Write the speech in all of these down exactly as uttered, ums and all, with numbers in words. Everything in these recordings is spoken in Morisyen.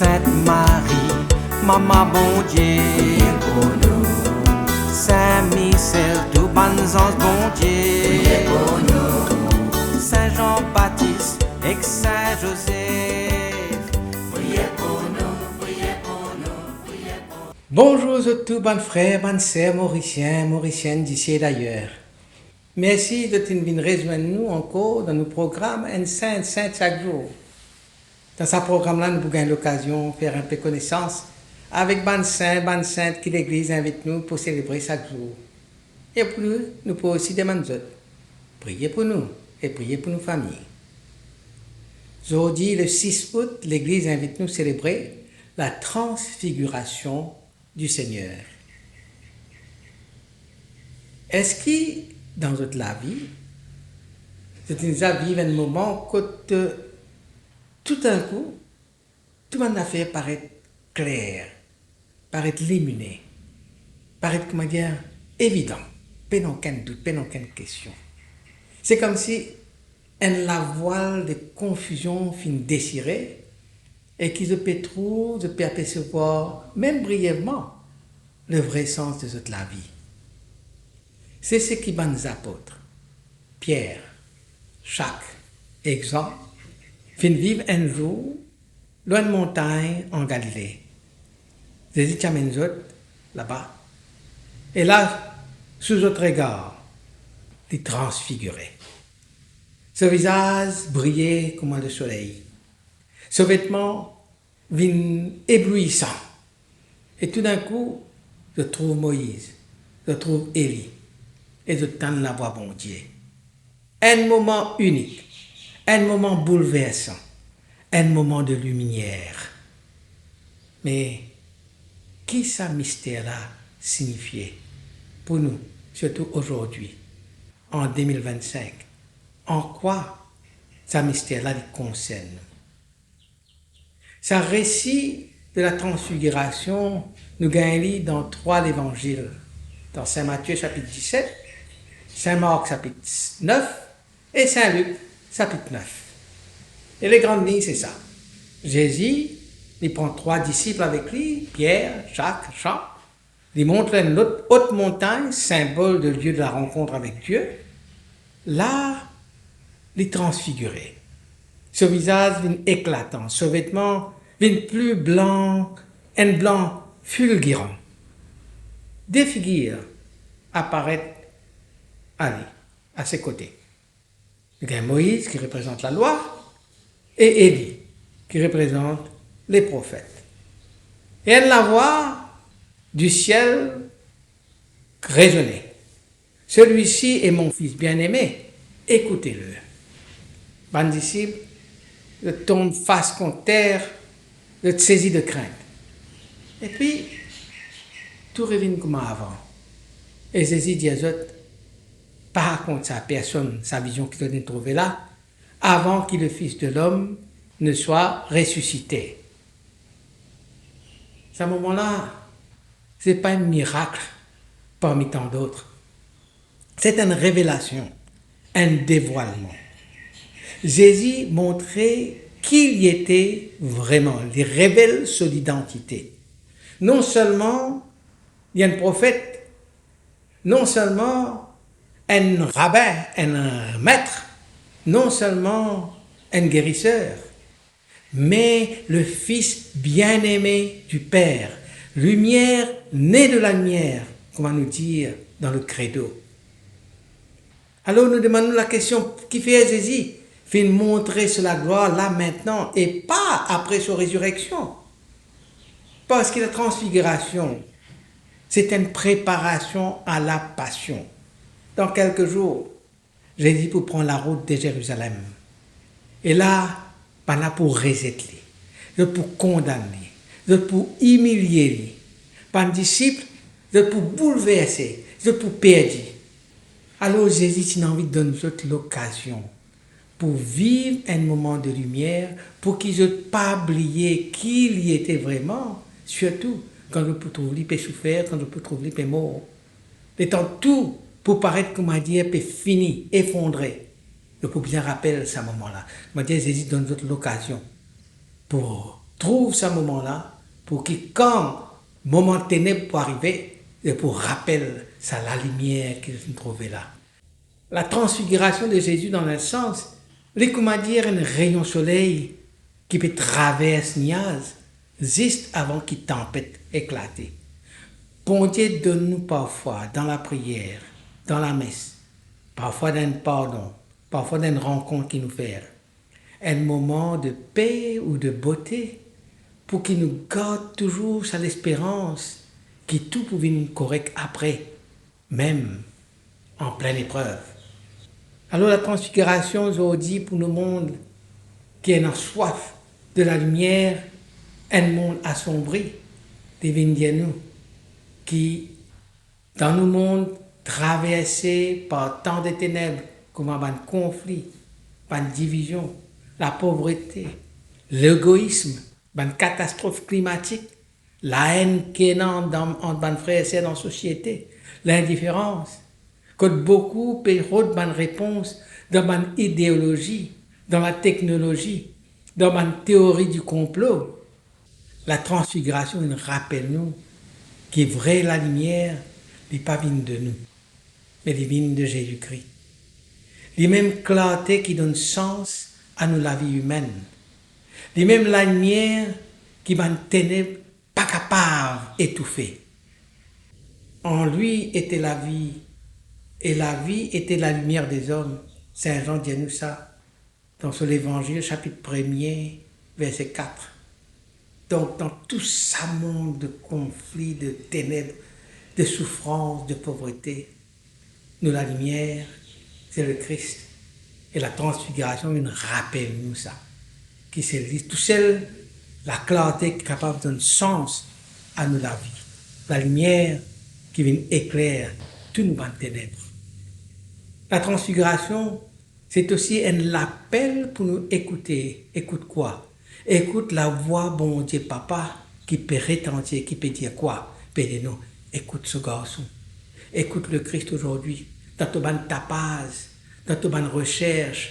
Sint Marie, Mama Bondie, priye pou nou. Sin Mixel, tou bann zanz Bondie, priye pou nou. Sin Zan Batis ek Sin Zozef, priye pou nou, priye pou nou, priye pou nou. Bonzour zot tou, bann frer, bann ser morisien, morisienn, disi e dayer. Mersi zot inn vinn rezwenn nou ankor dan nou program Enn Sin, Enn Sint sak zour. Dan sa program la, nou pou gagn lokazion fer inpe konesans avek bann sin, bann sint ki Legliz invit nou pou selebre sak zour. E pou nou, nou pou osi demann zot priye pou nou e priye pou nou fami. Zordi, le sis out, Legliz invit nou selebre la Transfigirasion di Segner. Eski dan zot lavi, zot inn deza viv enn moman kot, eh, toudinkou, tou bann zafer paret kler, paret limine, paret, koumadir, evidan, pena okenn dout, pena okenn kestion? Se koumsi enn lavwal de konfizion finn desire e ki zot pe trouv, zot pe apersevwar, mem brievman, le vre sans de zot lavi. Se seki bann zapot, Pier, Zak ek Zan, finn viv enn zour lor enn montagn an Galile. Zezi ti amenn zot laba. E la, sou zot regar, li transfigire. So vizaz briye kouma lesoley. So vetman vinn eblisan. E toudinkou, zot trouv Moiz, zot trouv Eli, e zot tann lavwa Bondie. Enn moman inik, enn moman boulversan, enn moman de limier. Me ki sa mister la sinifie pou nou, sirtou azordi, an de mil vennsink? An kwa sa mister la li konsern nou? Sa resi de la transfigirasion, nou gagn li dan trwa Levanzil, dan Sin Matie sapit diset, Sin Mark sapit nef e Sin Lik sapit nef. E le grann lign se sa. Zezi, li pran trwa disip avek li, Pier, Zak, Zan, li mont lor enn lot, ot montagn, sinbol de lie de la rankont avek Die. La, li transfigire. So vizaz vinn eklatan, so vetman vinn pli blan, enn blan filgiran. De figir aparet a li, a se kote. Nou gagn Moiz ki reprezant lalwa e Eli ki reprezant leprofet. E enn lavwa di siel rezone, "Celui-ci est mon Fils bien-aimé, écoutez-le." Bann disip, zot tom fas kont ter, zot sezi de krint. Epi, tou revinn kouma avan. E Zezi dir zot, "Pa rakont sa a personn, sa vizion ki zot inn trouve la, avan ki le Fils de l'homme ne soit ressuscité." Sa moman la, se pa enn mirak parmi tan dot. Se enn revelasion, enn devwalman. Zezi montre ki li ete vreman, li revel so lidantite. Non selman li enn profet, non selman enn rabin, enn met, non selman enn geriser, me le Fils bien-aimé du Père, lumière née de la lumière, kouma nou dir dan le Credo. Alor nou demann nou lakestion, kifer Zezi finn montre so laglwar la, mintnan, e pa apre so rezireksion? Parski la transfigirasion, se enn preparasion a la pasion. Dan kelke zour, Zezi pou pran larout de Zerizalem. E la, bann la pou rezet li, zot pou kondann li, zot pou imilie li. Bann disip, zot pou boulverse, zot pou perdi. Alor Zezi ti ena anvi donn zot lokazion pou viv enn moman de limier, pou ki zot pa bliye ki li ete vreman, sirtou kan zot pou trouv li pe soufer, kan zot pou trouv li pe mor. Letan tou pou paret, koumadir, pe fini, efondre, zot pou bizin rapel sa moman la. Koumadir, Zezi donn zot lokazion pou trouv sa moman la, pou ki kan moman teneb pou arive, e pou rapel sa lalimier ki nou trouve la. La transfigirasion de Zezi, dan enn sans, li kouma dir enn reyon soley ki pe travers niaz, zis avan ki tanpet eklate. Bondie donn nou parfwa dan lapriyer, dan lames, parfwa dan enn pardon, parfwa dan enn rankont ki nou fer, enn moman de pe ou de bote, pou ki nou gard touzour sa lesperans ki tou pou vinn korek apre, mem an plin eprev. Alor, la transfigirasion zordi pou nou mond ki ena swaf de lalimier, enn mond asonbri, li vinn dir nou ki dan nou mond traverse par tan de teneb, kouma bann konfli, bann divizion, lapovrete, legoism, bann katastrof klimatik, laenn ki ena dan, ant bann frer e ser dan sosiete, lindiferans, kot boukou pe rod bann repons dan bann ideolozi, dan lateknolozi, dan bann teori di konplo, la transfigirasion inn rapel nou ki vre lalimier, li pa vinn de nou, me li vinn de Zezi Kri. Limem klarte ki donn sans a nou lavi imenn. Limem lalimier ki bann teneb pa kapav etoufe. En lui était la vie, et la vie était la lumière des hommes. Sin Zan dir nou sa dan so Levanzil, sapit premie, verse kat. Donk, dan tou sa mond de konfli, de teneb, de soufrans, de povrete, nou lalimier, se Lekris. E la transfigirasion vinn rapel nou sa, ki se li tousel, laklarte ki kapav donn sans a nou lavi. Lalimier ki vinn ekler tou nou bann teneb. La transfigirasion, se osi enn lapel pou nou ekoute. Ekout kwa? Ekout lavwa Bondie Papa ki pe retantir, ki pe dir kwa? Pe dir nou, ekout so Garson. Ekout Lekris azordi, dan to bann tapaz, dan to bann resers,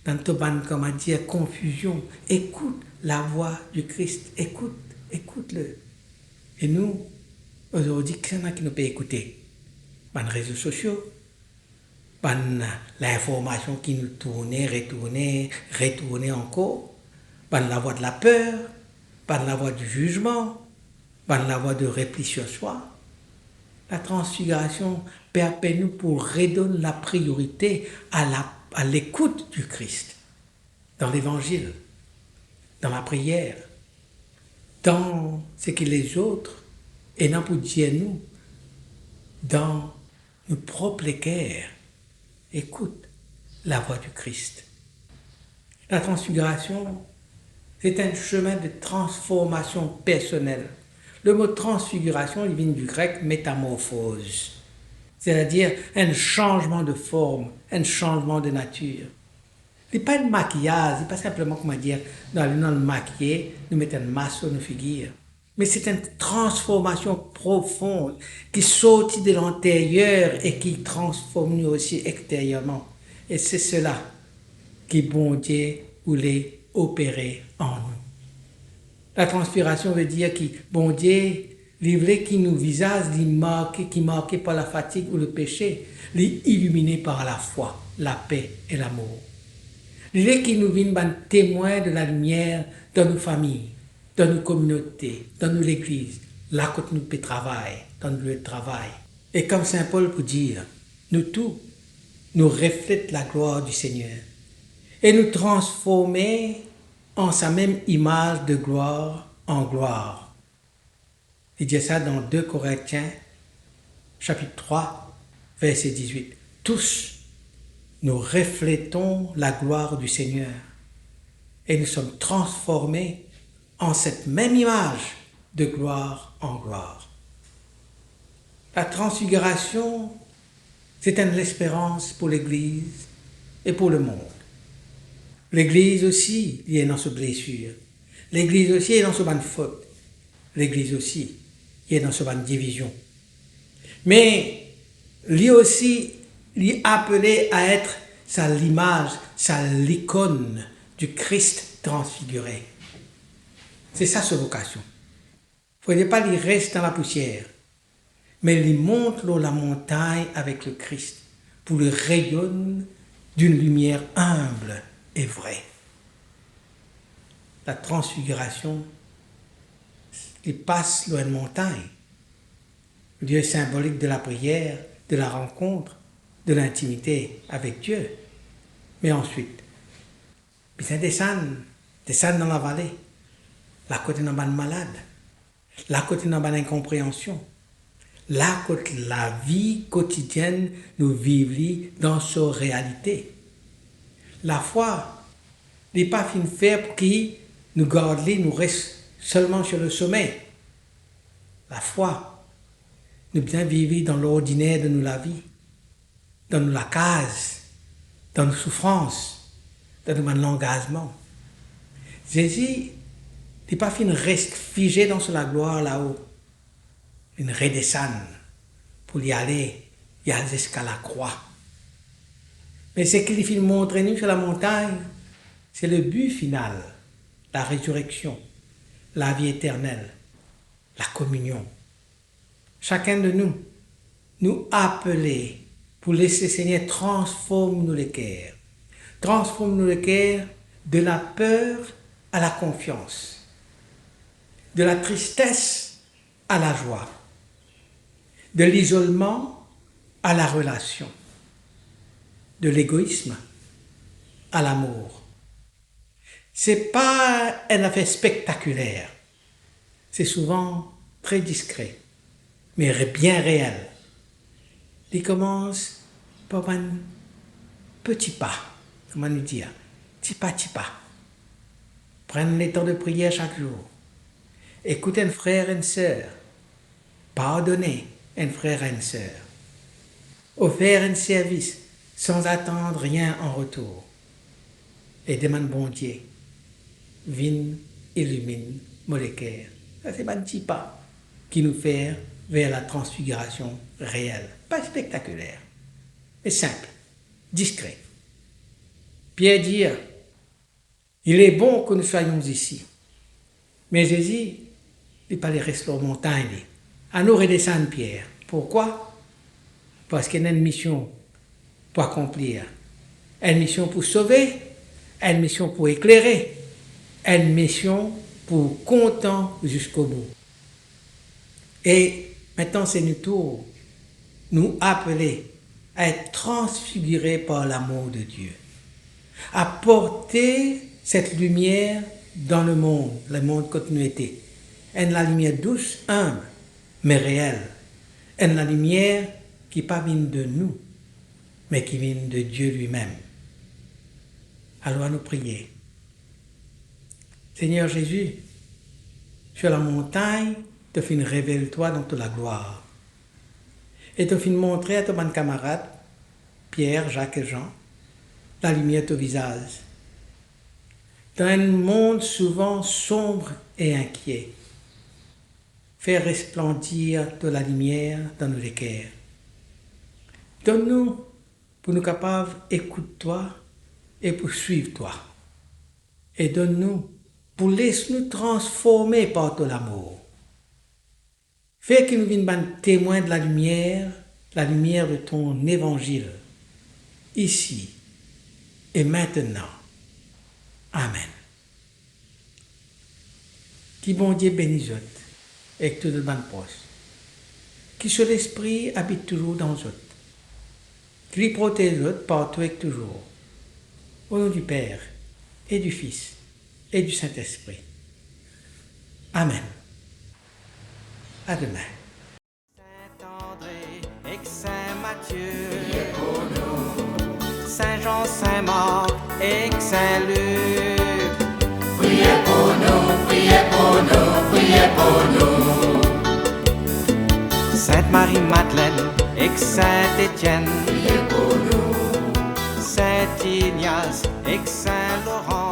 dan to bann, kouma dir, konfizion. Ekout lavwa di Kris. Ekout, ekout li. E nou, azordi, kisannla ki nou pe ekoute? Bann rezo sosio, bann linformasion ki nou tourne, retourne, retourne ankor, bann lavwa de laper, bann lavwa di zizman, bann lavwa de repli sir swa. La transfigirasion pe apel nou pou redonn lapriorite a la, a lekout di Kris, dan Levanzil, dan lapriyer, dan seki lezot ena pou dir nou, dan nou prop leker. Ekout lavwa di Kris. La transfigirasion, se enn semin de transformasion personel. Lemo transfigirasion, li vinn di grek metamorfoz, setadir enn sanzman de form, enn sanzman de natir. Li pa enn makiyaz, li pa sinpleman, kouma dir, nou al, nou al makiye, nou met enn mask lor nou figir. Me se enn transformasion profon ki sorti de linteryer e ki transform nou osi exteryerman. E se sela ki Bondie oule opere an nou. La transfigirasion ve dir ki Bondie, li vle ki nou vizaz, li marke, ki marke par lafatig ou lepese, li ilimine par lafwa, lape e lamour. Li vle ki nou vinn bann temwin de lalimier dan nou fami, dan nou kominote, dan nou legliz, la kot nou pe travay, dan nou lie de travay. E kouma Sin Pol pou dir, nou tou, nou reflet laglwar di Segner. E nou transforme an sa mem imaz de glwar an glwar. Li dir sa dan de Korintien, sapit trwa, verse dizwit. Tous, nous reflétons la gloire du Seigneur et nous sommes transformés en cette même image de gloire en gloire. La transfigirasion, se enn lesperans pou legliz e pou lemond. Legliz osi, li ena so blesir. Legliz osi ena so bann fot. Legliz osi, li ena so bann divizion. Me li osi, li apele a et sa limaz, sa likonn di Kris transfigire. Se sa so vokasion. Fode pa li res dan lapousier, me li mont lor lamontagn avek Lekris pou li rayonn d'une lumière humble et vraie. Latransfigirasion, li pas lor enn montagn, lieu symbolique de la prière, de la rencontre, de l'intimité avec Dieu. Me answit, bizin desann, desann dan lavale, la kot ena bann malad, la kot ena bann inkonpreansion, la kot lavi kotidienn nou viv li dan so realite. Lafwa, li pa finn fer pou ki nou gard li, nou res selman sur le sommet. Lafwa, nou bizin viv li dan lordiner de nou lavi, dan nou lakaz, dan nou soufrans, dan nou bann langazman. Zezi, li pa finn res fize dan so laglwar lao, li redesann pou li ale, li al ziska lakrwa. Me seki li finn montre nou sur lamontagn, se le bi final, la rezireksion, lavi eternel, lakominion. Sakenn de nou, nou apele pou les Lesegner transform nou leker. Transform nou leker de la peur à la confiance, de la tristesse à la joie, de l'izoleman à la relasion, de legoism à lamour. Se pa enn zafer spektakiler, se souvan tre diskre, me re-, bien reel. Li koumans par bann peti pa, kouma nou dir, tipa tipa. Pran letan de priyer sak zour. Ekout enn frer, enn ser. Pardone enn frer, enn ser. Ofer enn servis san atann rien an retour. E demann Bondie, vinn iliminn mo leker. Sa se bann tipa ki nou fer ver la transfigirasion reel. Pa spektakiler, me sinp, diskre. Pier dir, Il est bon que nous soyons ici. Me Zezi, li pa le res lor montagn li. Anou redesann, Pier. Pourkwa? Parski ena enn mision pou akonplir. Enn mision pou sove, enn mision pou eklere, enn mision pou kontan ziska bou. E mintnan se nou tour, nou apele a et transfigire par lamour de Dieu, a porte set limier dan lemond, lemond kot nou ete. Enn lalimier dous, inb, me reel. Enn lalimier ki pa vinn de nou, me ki vinn de Dieu lui-même. Alor, anou priye. Seigneur Jésus, sur la montagne, to finn revel twa dan to laglwar. E to finn montre a to bann kamarad, Pier, Zak e Zan, lalimier to vizaz. Dan enn mond souvan sonb e inkie, fer resplandir to lalimier dan nou leker. Donn nou pou nou kapav ekout twa e pou swiv twa. E donn nou pou les nou transforme par to lamour. Fer ki nou vinn bann temwin de lalimier, lalimier de ton levanzil, isi e mintnan. Amen. Ki Bondie beni zot ek tou zot bann pros. Ki so Lespri abit touzour dan zot. Ki li protez zot partou ek touzour. Au nom du Père et du Fils et du Saint-Esprit. Amen. À demain. Saint-André ek Saint-Mathieu, Saint-Jean, Saint-Marc ek Saint-Luc. Priye pou nou, priye pou nou, priye pou nou. Sainte Marie-Madeleine ek Saint-Étienne. Priye pou nou. Saint-Ignace ek Saint-Laurent.